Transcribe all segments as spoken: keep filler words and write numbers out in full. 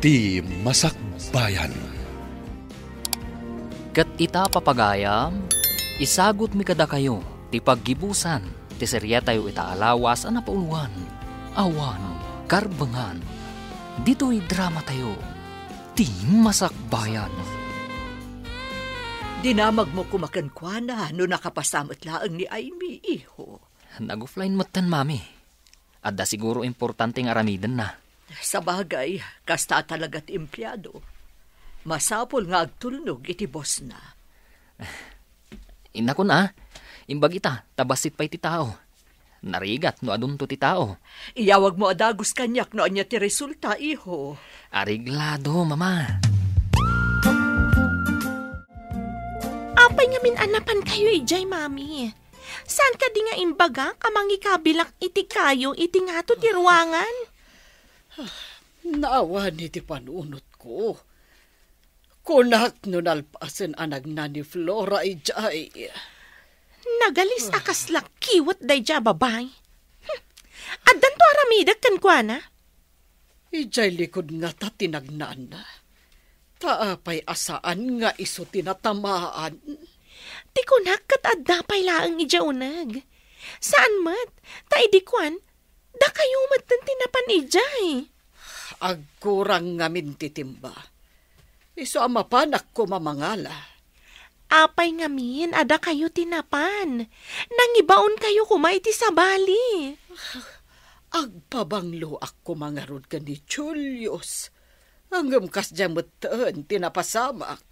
Ti Masakbayan. Ket ita, papagayam, isagutmi kadakayo ti paggibusan ti seriatayo ita a lawas a napauluan, Awan Karbengan, ditoy dramatayo, Ti Masakbayan. Dinamagmo koma kenkuana no nakapasa met laeng ni Aimee, iho. Nag-offline metten, Mami. Adda siguro importante nga aramidenna. Sabagay, kasta talaga ti empleado. Masapul nga agtulnog iti bossna. Innakon a, imbag ita, ta bassit pay ti tao. Narigat no adunto ti tao. Iyawagmo a dagus kaniak no ania ti resulta, iho. Areglado, Mama. Apay ngamin a napankayo idiay, Mami? Saan kadi nga imbagak a mangikabilak iti kayo iti ngato ti ruangan? Naawan iti panunotko. Kunak no nalpasen a nagna ni Flora idiay. Nagalis a kasla kiwet daydiay a babai. Hmm. Addanto aramidek kenkuana? Idiay likud ngata ti nagnaanna. Ta apay a saan nga isu ti natamaan? Ti kunak ket adda pay laeng idiay uneg. Saan met, ta idi kuan, dakayo metten ti napan idiay. Agkurang ngamin ti timba. Isu a mapanak koma mangala. Apay ngamin a dakayo ti napan? Nangibaonkayo koma iti sabali. Agpabangloak koma ngarud ken ni Julius. Ngem kasdiay metten ti napasamak.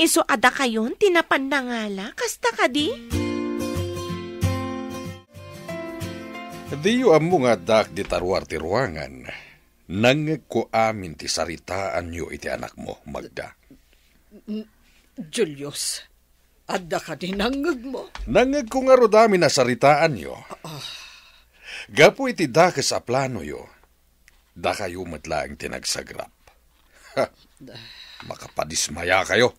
Isu a dakayon ti napan nangala, kasta kadi? Diyo ammo nga addaak dita ruar ti ruangan. Nangngegko amin ti saritaanyo iti anakmo, Magda. N-, Julius, adda kadi nangngegmo? Nangngegko ngarud amin a saritaanyo. Ah. Gapu iti dakes a planoyo, dakayo met laeng ti nagsagrap. Ha! Makapadismayakayo.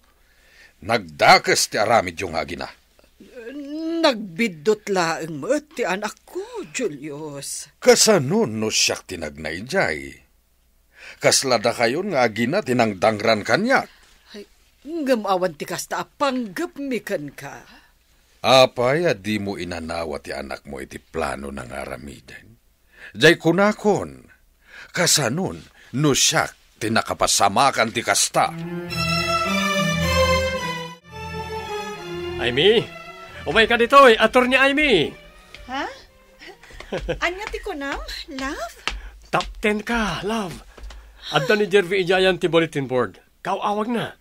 Nagdakes ti aramidyo nga agina. Nagbiddut laeng met ti anakko, Julius. Kasano no siak ti nagna idiay? Kasla dakayon nga agina ti nangdangran kaniak. Ay, ngem awan ti kasta a panggepmi kenka. Apay a dimo inanawa ti anakmo iti planona nga aramiden? Jay kunakon, kasanon no siak ti nakapasamakan ti kasta? Aimee! Umayka ditoy, Attorney Aimee! Ha? Ania ti kunam, love? Top ten ka, love. Adda ni Jervy idiayan ti bulletin board. Kaaw-awagna.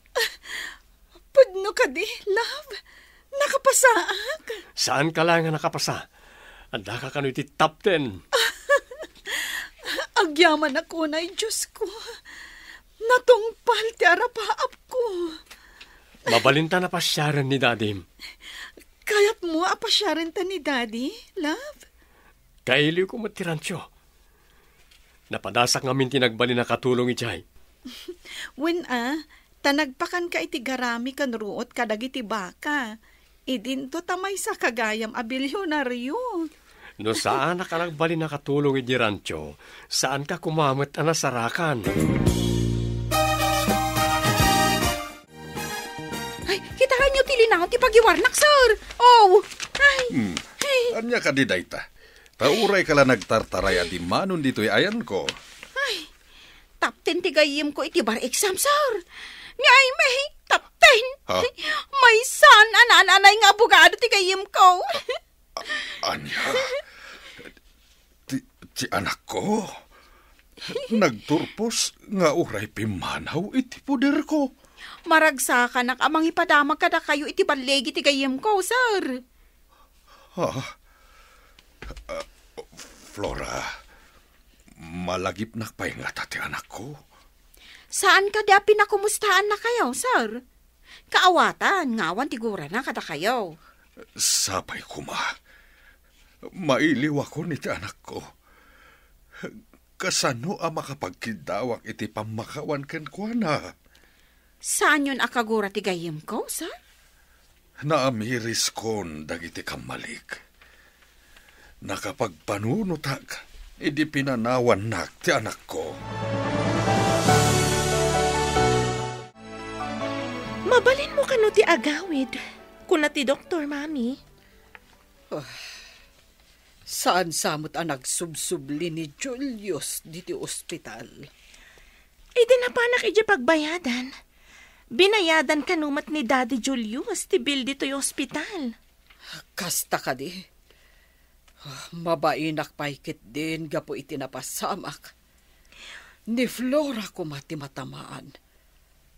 Pudno kadi, love? Nakapasaak? Saanka la nga nakapasa. Addaka kano iti top ten. Agyamanak unay, Diosko. Natungpal ti arapaapko. Mabalinta a pasiaren ni Dadim. Kayatmo a pasiarenta ni Daddy, love? Kailiwko met ti rancho. Napadasak ngamin ti nagbalin a katulong idiay. Wen a, ta nagpakanka iti garami ken ruot kadagiti baka. Idinto ta maysaka gayam a bilionario. No saanak a nagbalin a katulong idiay rancho, saanka koma met a nasarakan. Ay, kitaenyo ti linaon ti pagiwarnak, sir. Oh, ay. Hmm. Ay. Ania kadi dayta? Ta urayka la nagtartaray a dimmanon ditoy ayanko. Ay, top ten ti gayyemko iti bar exam, sir. Ni Aimee, top ten. Ha? Maysan a naan-anay nga abogado ti gayyemko. A-, ania? Ti, ti anakko? Nagturpos nga uray pimmanaw iti poderko. Maragsakanak a mangipadamag kadakayo iti balligi ti gayyemko, sir. Ha? Ah, Flora, malagipnak pay ngata ti anakko? Saan kadi a pinakumustaannakayo, sir? Kaawatan nga awan ti gurana kadakayo. Sapay koma. Mailiwakon iti anakko. Kasano a makapagkiddawak iti pammakawan kenkuana? Saanyon a kagura ti gayyemko, sir? Naamiriskon dagiti kammalik. Nakapagpanunotak idi pinanawannak ti anakko. Balinmo kano ti agawid, kuna ti doktor, Mami. Ah, saan sa met a nagsubsubli ni Julius ditoy ospital? Idi napanak idiay pagbayadan, binayadan kano met ni Daddy Julius ti bill ditoy ospital. Kasta kadi? Ah, mabainak pay ketdin gapu iti napasamak. Ni Flora koma ti matamaan.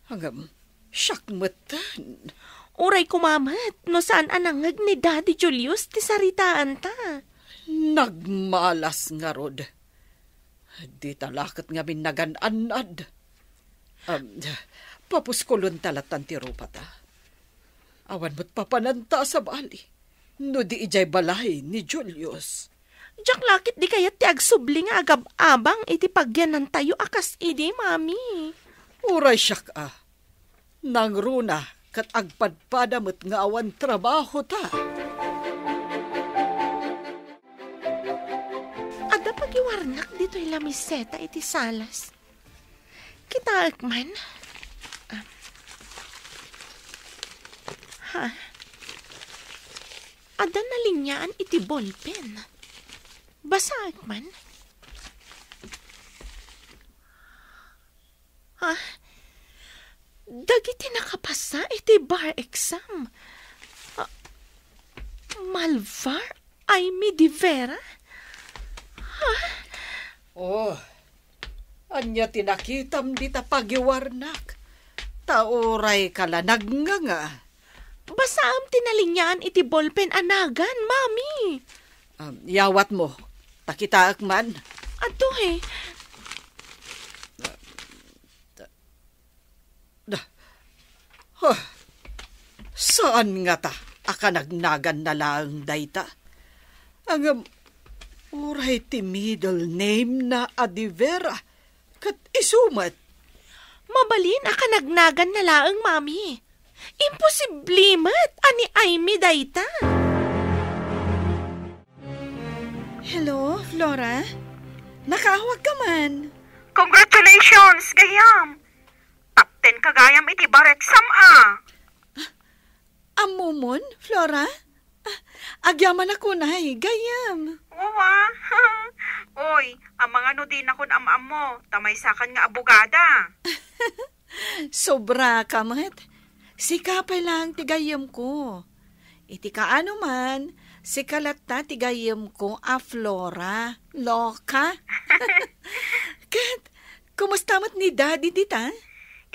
Ngem, siak metten. Uray koma met no saan a nangngeg ni Daddy Julius ti saritaanta. Nagmalas ngarud. Dita la ket ngamin nagan-annad. Am, papuskulonta latan ti rupata. Awan met papananta a sabali no di idiay balay ni Julius. Diak la ket di kayat ti agsubli nga agab-abang iti pagyanantayo a kas idi, Mami. Uray siak a, nangruna ket agpadpada met nga awan trabahota. Adda pagiwarnak ditoy lamiseta iti salas. Kitaek man. Ah. Ha? Adda nalinyaan iti ballpen. Basaek man. Ah, dagiti nakapasa iti bar exam. Ah, Malvar Aimee de Vera? Ah? Oh, ania ti nakitam dita pagiwarnak? Ta uray ka la nagnganga. Basaem ti nalinyaan iti ballpen a nagan, Mami. Ah, yawatmo. Ta kitaek man. Adtoy. Da, huh, saan ngata a kanagnaganna laeng dayta? Ngem, uray ti middle name na a de Vera, ket isu met. Mabalin a kanagnaganna laeng, Mami. Imposible met a ni Aimee dayta. Hello, Flora? Nakaawag ka man? Congratulations, gayam! Top ten ka gayam iti bar exam, a. Ammomon, Flora? Ah, agyamanak unay, gayam. Wa. Oy, amangan no dinakon am-ammo, ta maysakan nga abogada. Sobra ka met. Sika pay lang ti gayyemko. Iti kaano man, sika latta ti gayyemko a Flora. Loka. Ket, kumusta met ni Daddy dita?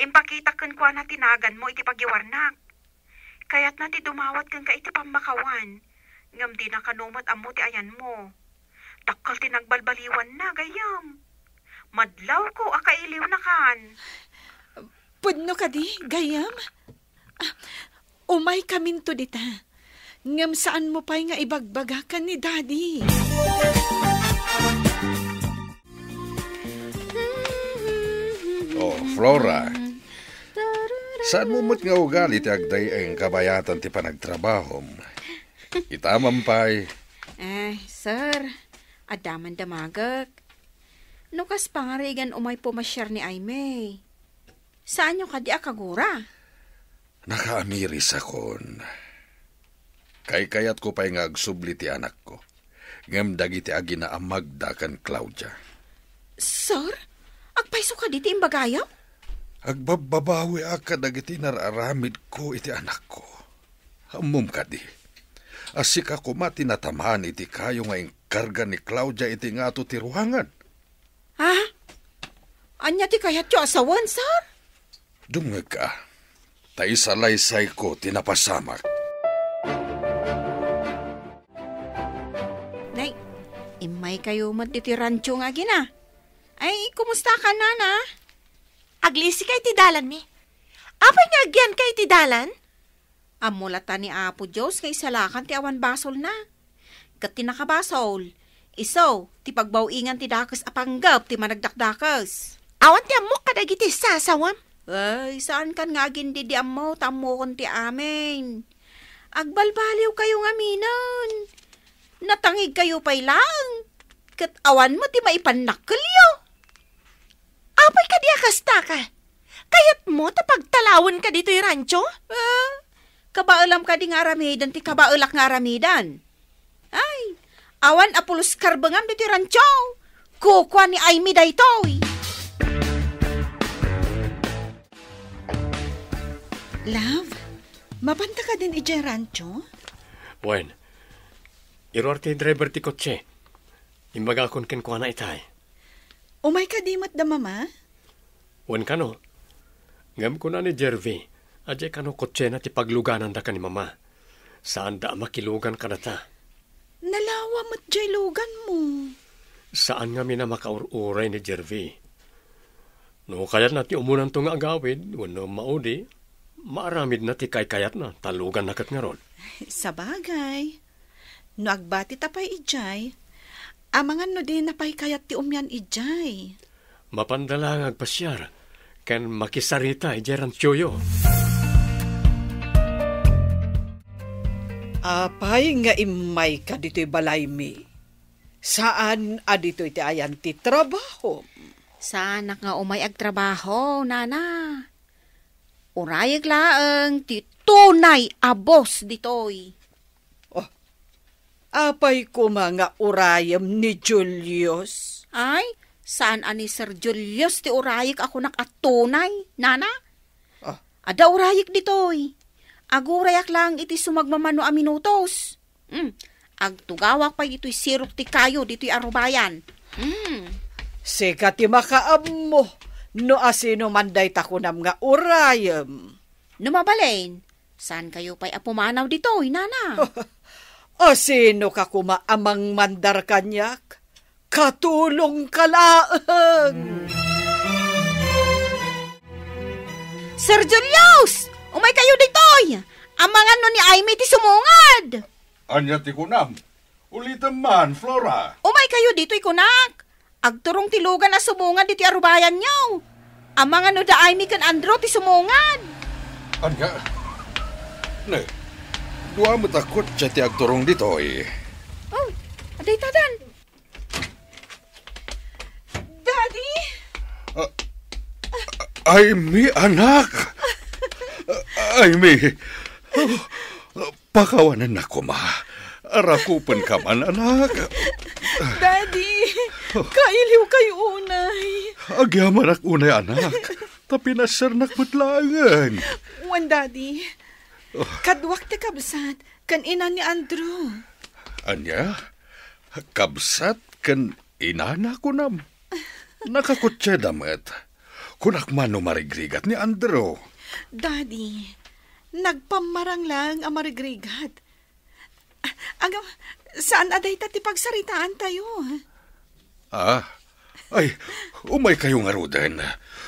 Impakita kenkuana ti naganmo iti pagiwarnak. Kayatna ti dumawat kenka iti pammakawan, ngem dina kano met ammo ti ayanmo. Dakkel ti nagbalbaliwanna, gayyem. Madlawko a kailiwnakan. Pudno kadi, gayyem? Ah, umaykaminto dita. Ngem saanmo pay nga ibagbaga ken ni Daddy. Oh, Flora. Saanmo met nga ugali ti agday-ay nga kabayatan ti panagtrabahom? Ita man pay. Eh, sir, adda man damagek. No kas pangarigan umay pumasiar ni Aimee, saanyo kadi a kagura? Nakaamirisakon. Kaykayatko pay nga agsubli ti anakko. Ngem dagiti aginaamagda ken Claudia. Sir, agpayso kadi ti imbagayo? Agbabbabawiak kadagiti nar-aramidko iti anakko. Ammom kadi, a sika koma ti natamaan iti kayo nga inkarga ni Claudia iti ngato ti ruangan. Ha? Ania ti kayatyo a sawen, sir? Dumngegka, ta isalaysayko ti napasamak. Nay, immaykayo met ditoy rancho nga agina. Ay, kumusta ka, nana? Aglisika iti dalanmi. Apay nga agyanka iti dalan? Ammo latta ni Apo Dios nga isalakan ti awan basolna. Ket ti nakabasol, isu ti pagbaw-ingan ti dakes a panggep ti managdakdakes. Awan ti ammok kadagiti sasawem. Ay, saankan nga agindidi ammo, ta ammokon ti amin. Agbalbaliwkayo ngaminen. Natangigkayo pay laeng, ket awan met ti maipannakkelyo. Apay kadi a kastaka? Kayatmo ta pagtala Tawenka ditoy rancho? Ah, kabaelam kadi nga aramiden ti kabaelak nga aramiden? Ay, awan a pulos karbengam ditoy rancho. Kukua ni Aimee daytoy. Love, mapanta kadin idiay rancho? Wen, iruar ti driver ti kotse. Imbagakon kenkuana itay. Umay kadi met da mama? Wen kano. Ngem kuna ni Jervy, a diay kano kotsena ti paglugananda ken ni mama. Saanda a makilugan kadata. Nalawa met diay luganmo. Saan ngamin a makaur-uray ni Jervy. No kayatna ti umunanto nga agawid, wenno maudi, maaramidna ti kaykayatna, ta luganna ket ngarud. Sabagay, no agbatita pay idiay, amangan no dina pay kayat ti umian idiay. Mapanda la nga agpasiar, ken makisarita idiay ranchoyo. Apay nga immayka ditoy balaymi? Saan a ditoy ti ayan ti trabahom? Saanak nga umay agtrabaho, nana. Urayek laeng ti tunay a boss ditoy. Oh, apay koma nga urayem ni Julius? Ay, saan a ni Sir Julius ti urayek a kunak a tunay, nana? Ah. Adda urayek ditoy. Agurayak laeng iti sumagmamano a minutos. Hmm. Agtugawak pay ditoy sirok ti kayo ditoy a rubayan. Hmm. Sika ti makaammo no asino man dayta kunam nga urayem. No mabalin, saan kayo pay a pumanaw ditoy, nana? Asino ka koma a mangmandar kaniak? Katulongka laeng. Sir Julius! Umay kayo ditoy! Amangan no ni Aimee ti sumungad! Ania ti kunam? Ulitem man, Flora. Umay kayo ditoy kunak. Agturong ti lugan a sumungad ditoy a rubayanyo. Amangan no da Aimee ken Andrew ti sumungad. Ania? Ne, dua met a kotse ti agturong ditoy. Oh, adda itadan. Daddy! Ah, Aimee, anak! Aimee! Oh, pakawanennak koma. Rakupenka man, anak. Daddy, kailiwkayo unay. Agyamanak unay, anak. Ta pinasernak met laengen. Wen, Daddy. Oh. Kaduak ti kabsat, ken ina ni Andrew. Ania? Kabsat ken inana kunam? Nakakotseda met. Kunak man no marigrigat ni Andrew. Daddy, nagpammarang laeng a marigrigat. Agam, saan a dayta ti pagsaritaantayo? Ah, ay, umay kayo ngaruden.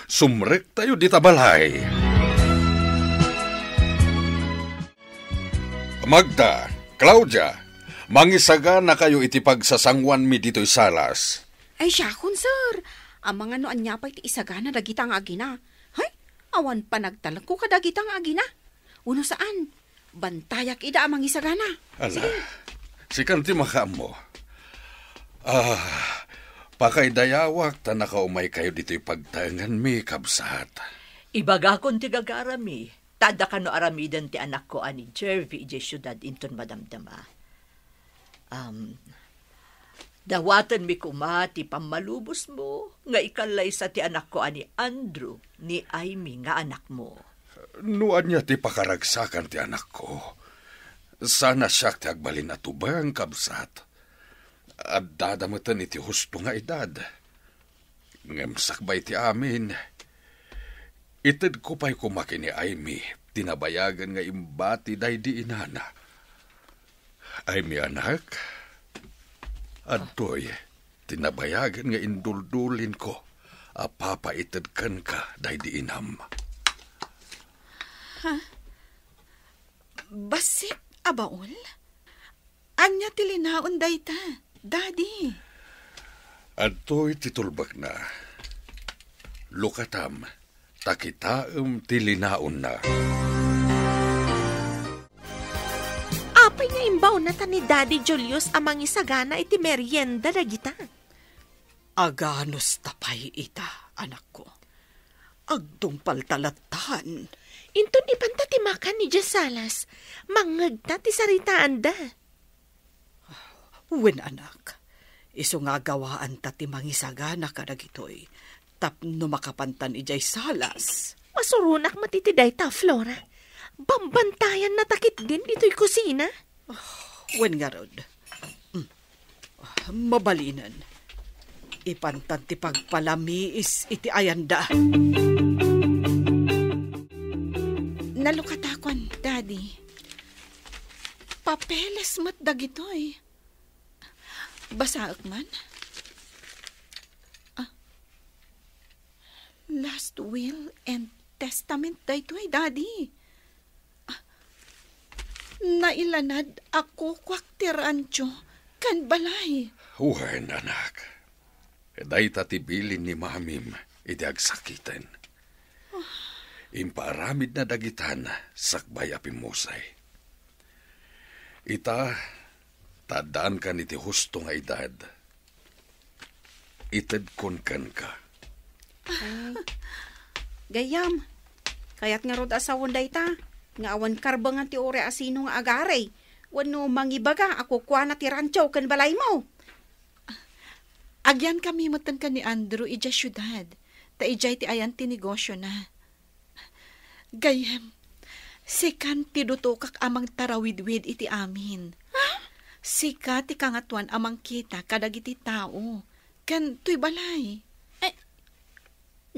Sumrektayo dita balay. Magda, Claudia, mangisagana kayo iti pagsasanguanmi ditoy salas. Ay, siakon, sir. Amangan no ania pay ti isagana dagita nga agina. Hay, awan panagtalekko kadagita nga agina. Wenno saan, bantayak ida a mangisagana. Ala, sige. Sikan ti makaammo. Ah, pakaidayawak ta nakaumay kayo ditoy pagtaenganmi, kabsat. Ibagakon ti gagarami, ta adda kano aramiden ti anakko a ni Jervy idiay siudad inton madamdama. Am, dawatenmi koma ti pammalubosmo nga ikallaysa ti anakko a ni Andrew, ni Aimee nga anakmo. No ania ti pakaragsakan ti anakko, saan a siak ti agbalin a tubeng, kabsat. Addada meten iti husto nga edad. Ngem sakbay ti amin, itedko pay koma ken ni Aimee ti nabayagen nga imbati daydi inana. Aimee, anak, adtoy ti nabayagen nga induldulinko a papaited kenka daydi inam. Ha? Bassit a baul? Ania ti linaon dayta, Daddy? Adtoy ti tulbekna. Lukatam, ta kitaem ti linaonna. Apay nga imbaonta ni Daddy Julius a mangisagana iti merienda dagita? Aganusta pay ita, anakko. Agtungpalta lattan Inton ipanta ti makan idiay salas, mangngegta ti saritaanda. Wen, anak, isu nga agawaanta ti mangisagana kadagitoy tapno makapantan idiay salas. Masuronak met iti dayta, Flora. Bambantayanna ta ketdin ditoy kusina. Wen ngarud. Mm. Mabalinen. Ipantan ti pagpalamiis iti ayanda. Nalukatakuan, Daddy. Papeles met dagitoy. Basaek man. Ah, last will and testament daytoy, Daddy. Ah, nailanad a kukuak ti rancho ken balay. Wen, anak. Dayta ti bilin ni Mamim iti agsakiten. Impaaramidna dagitan sakbay a pimmusay. Ita, ta addaankan iti husto nga edad, itedkon kenka. Ay, gayyem, kayat ngarud a sawen dayta, nga awan karbengan ti uray a sino nga agari wenno mangibaga a kukuana ti rancho ken balaymo. Agyankami metten ken ni Andrew idiay siudad, ta idiay ti ayan ti negosiona. Gayyem, sikan ti dutokak a mangtarawidwid iti amin. Ha? Sika ti kangatoan a mangkita kadagiti tao, ken toy balay. Eh,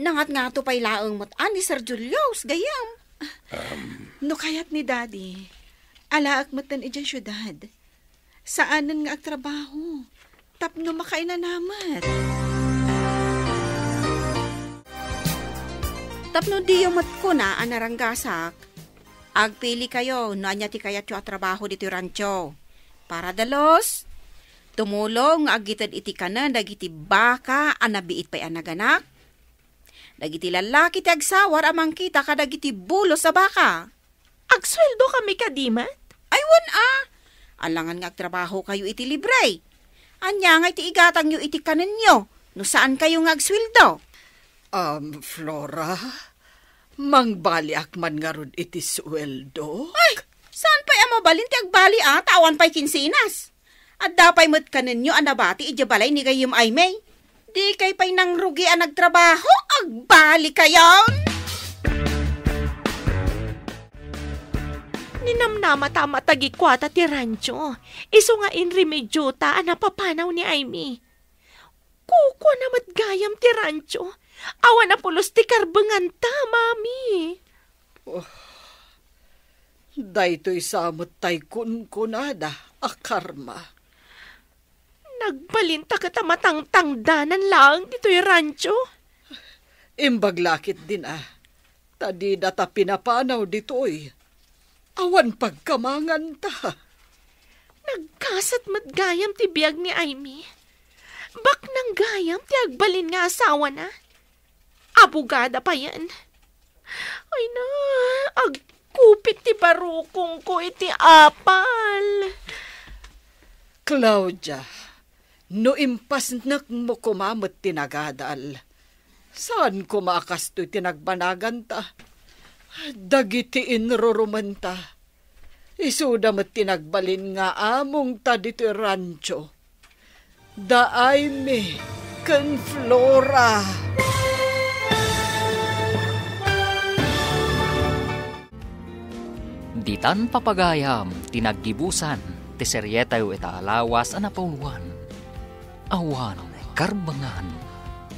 nangatngato pay laeng met a ni Sir Julius, gayyem. Um. No kayat ni Daddy, alaek metten idiay siudad. Saanen nga agtrabaho tapno makainanamet. Tapno diyo met kuna a naranggasak, agpili kayo no ania ti kayatyo a trabaho ditoy rancho. Para dalus, tumulong nga agited iti kanen dagiti baka a nabiit pay a naganak, dagiti lallaki ti agsawar a mangkita kadagiti bulos a baka. Agsueldo kami kadi met? Ay, wen a. Alangan nga agtrabaho kayo iti libre. Ania nga iti igatangyo iti kanenyo no saan kayo nga agsueldo? Um, Flora, mangbaliak man ngarud iti sueldo? Ay, saan pay a mabalin ti agbali a, ta awan pay kinsenas. Adda pay met kanenyo a nabati idiay balay ni gayyem Aimee. Dikay pay nangrugi a nagtrabaho, agbali kayon! Ninamnamata a matagikuata ti rancho, isu nga inremediota a napapanaw ni Aimee. Kukuana met gayam ti rancho, awan a pulos ti karbenganta, Mami. Oh, daytoy sa met tay kunkunada a karma. Nagbalinta ket a matangtangdanan laeng ditoy rancho. Imbag la ketdin a, ta dida ta pinapanaw ditoy. Awan pagkamanganta. Nagkasat met gayam ti biag ni Aimee. Baknang gayam ti agbalin nga asawana. Abogada payen. Ay na, agkupit ti barukongko iti apal. Claudia, no impasnekmo koma met ti nagadal, saan koma a kastoy ti nagbanaganta. Dagiti inrurumenta, isuda met ti nagbalin nga amongta ditoy rancho. Da Aimee ken Flora. Ditan papagayam ti naggibusan ti serietayo ita a lawas a napauluan, Awan Karbengan.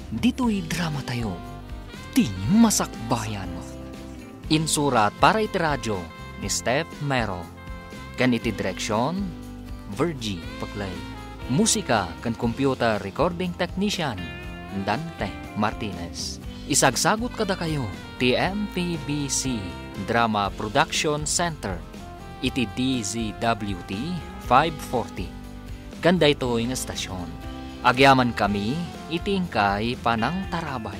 Ditoy dramatayo, Ti Masakbayan. Insurat para iti radio ni Steph Mero. Ken iti direksion, Virgie Paclay. Musika ken computer recording technician, Dante Martinez. Isagsagut kadakayo ti M P B C Drama Production Center iti D Z W T five forty. Ken daytoy nga estasion, agyamankami iti inkay panangtarabay.